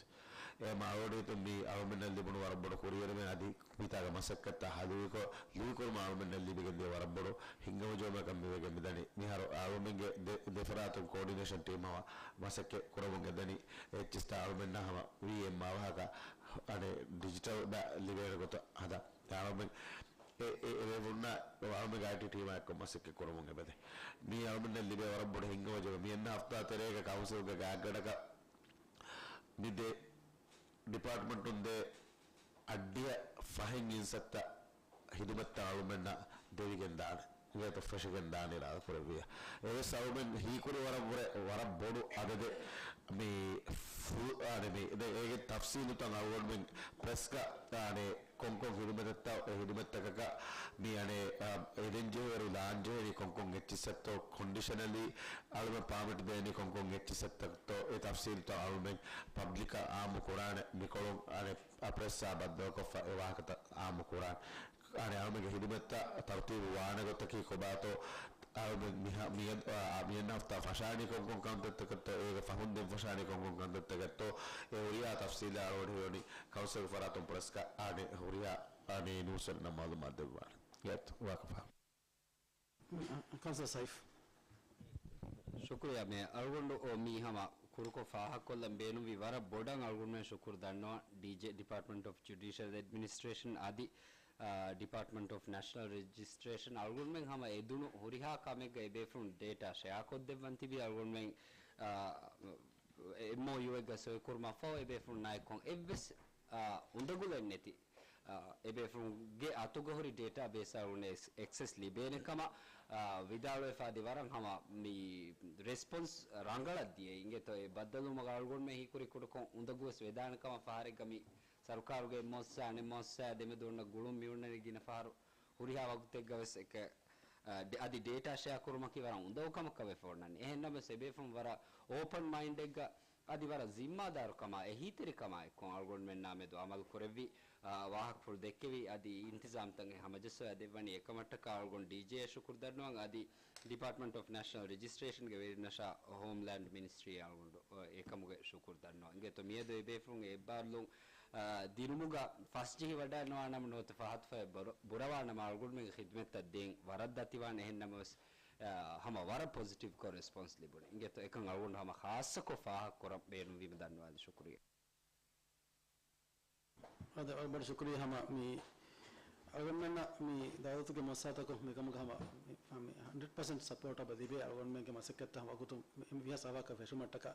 އެ މަ އަޅުގަނޑު ހިތުން މީ އަޅުމެންނަށް ލިބުނު ވަރަށް ބޮޑު ކުރިއެރުމެއް އަދި މިތާގެ މަސައްކަތްތައް ހަލުވިކޮށް، ލުއިކުރުމަށް އަޅުމެންނަށް ލިބިގެންދިޔަ ވަރަށް ބޮޑު ހިތްހަމަޖެހުމަކަށް މިވެގެން މިދަނީ. މިހާރު އަޅުމެންގެ ދެ-، ދެފަރާތުން ކޯޑިނޭޝަން ޓީމް ހަމަ މަސައްކަތް ކުރަމުން އެދަނީ. އެއްޗިސްތާ އަޅުމެންނަށް ހަމަ ވީ އެއްމާ ވާހަކަ އަނެއް ޑިޖިޓަލް ދަ ލިބޭނެ ގޮތަށް ހަދާ. އަޅުމެން އެ، އެ، އެ ވެވުންނަ އަޅުމެންގެ އައިޓީ ޓީމާ އެއްކޮށް މަސައްކަތް ކުރަމުން އެބަދޭ. މީ އަޅުމެންނަށް ލިބޭ ވަރަށް ބޮޑު ހިތްހަމަޖެހުމެއް. މި އަންނަ ހަފްތާ ތެރޭގަ ކައުންސިލްގެ ގާތްގަނޑަކަށް މި ދެ ޑިޕާޓްމަންޓުން ދޭ އައްޑިހަ ފަހެއް އިންސައްތަ ހިދުމަތްތައް އަޅުމެންނަށް ދެވިގެން ދާނެ. އިނގޭތޯ ފެށިގެން ދާނެ އިރާދަ ކުރެއްވިޔާ. އެވެސް އަޅުމެން ހީކުރި ވަރަށްވުރެ ވަރަށް ބޮޑު އަދަދެއް މި ފު-، އާނެ މި ދެ އޭގެ ތަފްސީލުތައް އަޅުގަނޑުމެން ޕްރެސްގަ އާނެ ކޮންކޮން ހިދުމަތްތައް، އެ ހިދުމަތްތަކަކަށް މި އަނެއް، އާ، އެދެން ޖެހޭއިރު ލާން ޖެހެނީ ކޮންކޮން އެއްޗިސްތޯ ކޮންޑިޝަނަލީ އަޅުމެން ޕާމެޓް ދޭނީ ކޮންކޮން އެއްޗިސްތޯ އެ ތަފްސީލުތައް އަޅުމެން ޕަބްލިކަށް އާއްމު ކުރާނެ. މިކޮޅުން އަނެއް ޕްރެސްއާ ބައްދަލުކޮށްފަ އެ ވާހަކަތައް އާއްމު ކުރާނެ. އަނެއް އަޅުމެންގެ ހިދުމަތްތައް ތަރުތީބު ވާނެ ގޮތަކީ ކޮބާތޯ؟ އަޅުމެން މިހާ-، މިއަދު-، އާ، މިއަންނަ ހަފްތާ ފަށާނީ ކޮންކޮން ކަންތައްތަކަށްތޯ؟ އޭގެ ފަހުން ދެން ފަށާނީ ކޮންކޮން ކަންތައްތަކަށްތޯ؟ އެ ހުރިހާ ތަފްސީލެއް އަޅުގަނޑު ހިތުވަނީ ކައުންސިލްގެ ފަރާތުން ޕްރެސްގަ އާނެ ހުރިހާ އާނެ ނޫސްވެރިންނަށް މައުލޫމާތު ދެއްވާނެ. އެއަށް ވާކަފާ. ކައުންސިލަރ ސައިފް. ޝުކުރިއްޔާ މޭ. އަޅުގަނޑު މީ ހަމަ ކުރުކޮށް ފާހަގަކޮށްލަން ބޭނުންވީ ވަރަށް ބޮޑަށް އަޅުގަނޑުމެން ޝުކުރު ދަންނަވަން ޑީޖޭ، ޑިޕާޓްމަންޓް އޮފް ޖުޑިޝަލް އެޑްމިނިސްޓްރޭޝަން އަދި، އާ، ޑިޕާޓްމަންޓް އޮފް ނޭޝަނަލް ރެޖިސްޓްރޭޝަން އަޅުގަނޑުމެން ހަމަ އެދުނު ހުރިހާ ކަމެއްގަ އެބޭފުޅުން ޑޭޓާ ޝެއާކޮށްދެއްވަން ތިބީ. އަޅުގަނޑުމެން، އާ، އެމްއޯޔޫއެއްގަ ސޮއިކުރުމަށްފަހު އެބޭފުޅުންނާއެކު އެއްވެސް، އާ، އުނދަގުލެއް ނެތި، އާ، އެބޭފުޅުންގެ އަތުގަ ހުރި ޑޭޓާ ބޭސް އަޅުގަނޑަށް އެކްސެސް ލިބޭނެ ކަމަށް، އާ، ވިދާޅުވެފަ އަދި ވަރަށް ހަމަ މި ރެސްޕޮންސް ރަނގަޅަށް ދިޔައީ. އިނގޭތޯ އެ ބައްދަލުވުމަކީ އަޅުގަނޑުމެން ހީކުރި ކުޑަކޮށް އުނދަގޫވެސް ވެދާނެ ކަމަށް. ފަހަރެއްގަ މި ސަރުކާރުގެ އެމްއޯއެސްއާ އަނެއް އެމްއޯއެސްއާ ދެމެދު އޮންނަ ގުޅުން މިއޮންނަނީ ގިނަ ފަހަރު ހުރިހާ ވަގުތެއްގަވެސް އެކަ-، އަ، އަދި ޑޭޓާ ޝެއާ ކުރުމަކީ ވަރަށް އުނދަގޫ ކަމަކަށް ވެފަ އޮންނަނީ. އެހެންނަމަވެސް އެބޭފުޅުން ވަރަށް އޯޕަން މައިންޑެއްގަ އަދި ވަރަށް ޒިންމާދާރު ކަމާ އެހީތެރިކަމާ އެއްކޮށް އަޅުގަނޑުމެންނާ މެދު އަމަލު ކުރެއްވި، އަ، ވާހަކަފުޅު ދެއްކެވި އަދި އިންތިޒާމްތައް އެ ހަމަޖައްސަވާ ދެއްވަނީ. އެކަމަށްޓަކާ އަޅުގަނޑު ޑީޖޭއަށް ޝުކުރު ދަންނަވަން އަދި ޑިޕާޓްމަންޓް އޮފް ނޭޝަނަލް ރެޖިސްޓްރޭޝަންގެ ވެރިންނަށާ ހޯމްލޭންޑް މިނިސްޓްރީ އަޅުގަނޑު އެކަމުގެ ޝުކުރު ދަންނަވަން. އިނގޭތޯ މިއަދު އެބޭފުޅުން އެއްބާރުލުން އާ، ދިނުމުގަ ފަސްޖެހިވަޑައިނުވާނަމަ ނުވަތަ ފަހަތު ފަހެއް ބުރަ-، ބުރަވާނަމަ އަޅުގަނޑުމެންގެ ޚިދުމަތްތައް ދޭން ވަރަށް ދަތިވާނެ. އެހެންނަމަވެސް، އާ، ހަމަ ވަރަށް ޕޮޒިޓިވްކޮށް ރެސްޕޮންސް ލިބުނީ. އިނގޭތޯ އެކަން އަޅުގަނޑު ހަމަ ޚާއްޞަކޮށް ފާހަގަކުރަން ބޭނުންވީމަ ދަންނަވާލި. ޝުކުރިއްޔާ. އާދެ، ވަރަށް ބޮޑަށް ޝުކުރިއްޔާ ހަމަ މި އަޅުގަނޑުމެންނަށް މި ދައުލަތުގެ މުއައްސަސާތަކުން މިކަމުގަ ހަމަ މި، މި ހަންޑްރެޑް ޕަސެންޓް ސަޕޯޓް އަބަ ލިބޭ އަޅުގަނޑުމެންގެ މަސައްކަތްތައް ވަގުތު މި، މި ވިޔަސް އަވަހަކަށް ފެށުމަށްޓަކާ.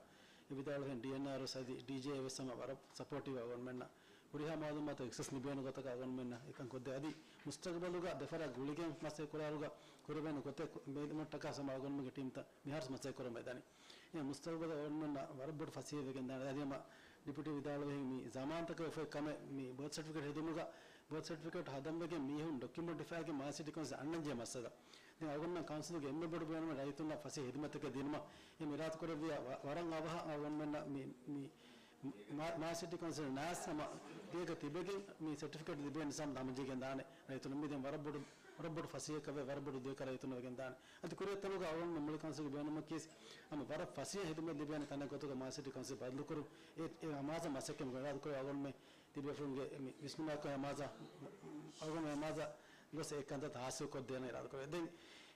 އެ ވިދާޅުވިހެން ޑީއެންއާރު އަދި ޑީޖޭ އެވެސް ހަމަ ވަރަށް ސަޕޯޓިވް އަޅުގަނޑުމެންނަށް. ހުރިހާ މައުލޫމާތު އެކްސެސް ލިބޭނެ ގޮތަކަށް އަޅުގަނޑުމެންނަށް އެކަން ކޮށްދޭ. އަދި މުސްތަގުބަލުގަ ދެފަރާތް ގުޅިގެން މަސައްކަތް ކުރާއިރުގަ ކުރެވޭނެ ގޮތެއް ބެލުމަށްޓަކާ ހަމަ އަޅުގަނޑުމެންގެ ޓީމްތައް މިހާރު މަސައްކަތް ކުރަމުން އެދަނީ. އެ މުސްތަގުބަލަށް އަޅުގަނޑުމެންނަށް ވަރަށް ބޮޑު ފަސޭހަވެގެން ދާނެ. އަދި ހަމަ ޑިޕިއުޓީ ވިދާޅުވި މި ޒަމާންތަކަށް އެފައި ކަމެއް މި ބާތު ސެޓިފިކެޓް ހެދުމުގަ، ބާތު ސެޓިފިކެޓް ހަދަންވެގެން މީހުން ޑޮކިއުމަންޓް ދިފާއިގެ މާ ސިޓީ ކައުންސިލް އަންނަންޖެހޭ މައްސަލަ. ދެން އަޅުގަނޑުމެން ކައުންސިލުގެ އެންމެ ބޮޑު ބޭނުމެއް ރައްޔިތުންނަށް ފަސޭހަ ހިދުމަތެއް ދިނުމަށް. އެ އިރާދަކުރެއްވިޔާ ވަ-، ވަރަށް އަވަހަށް އަޅުގަނޑުމެންނަށް މި، މި މާ، މާ ސިޓީ ކައުންސިލް ނާސް ހަމަ ގޭގަ ތިބެގެން މި ސެޓިފިކެޓް ލިބޭނެ ސަމް ނަމަޖެހިގެން ދާނެ. ރައްޔިތުން މި ދެން ވަރަށް ބޮޑު، ވަރަށް ބޮޑު ފަސޭހަކަށް ވެ، ވަރަށް ބޮޑު ދެކަ ރައްޔިތުން ވެގެން ދާނެ. އަދި ކުރިއަށް ތަނުގަ އަޅުގަނޑު މުޅި ކައުންސިލްގެ ބޭނުމަކީ ހަމަ ވަރަށް ފަސޭހަ ހިދުމަތް ލިބޭނެ ތަނެއް ގޮތުގަ މާ ސިޓީ ކައުންސިލް ބަދަލުކުރުން. އެ، އެ އަމާޒަށް މަސައްކަތް އިރާދަކުރެ އަޅުގަނޑުމެން ތިބޭފުޅުންގެ މި ވިސްނުމާކަށް އަމާޒަށް، އަޅުގަނޑު އަމާޒަށް ގޮސް އެ ކަންތައް ހާސިލްކޮށްދޭނެ އިރާދަކުރޭ. ދެން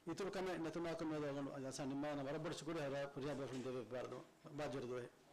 އިތުރު ކަމެއް ނެތުނާކަށް މިއަދު އަޅުގަނޑު ޖަލްސާ ނިންމާލަން. ވަރަށް ބޮޑަށް ޝުކުރިއްޔާ ހުރިހާ ބޭފުޅުން ދެވޭ ބާރުދުވަ-، ބާއްޖަވެރި ދުވަހެއް.